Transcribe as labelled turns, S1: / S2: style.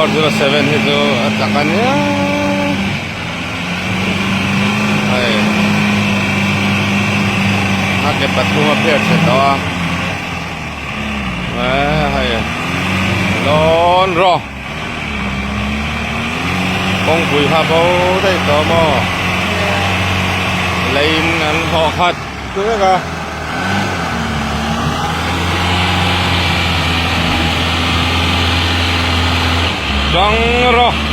S1: 407 hi chu a chak a nia hei a ke pathum a phiar chhe tawh a eh hei lawn rawh kawngpui kha bo daih tawh maw leiin an hlawh khat vek a. Chang rawh.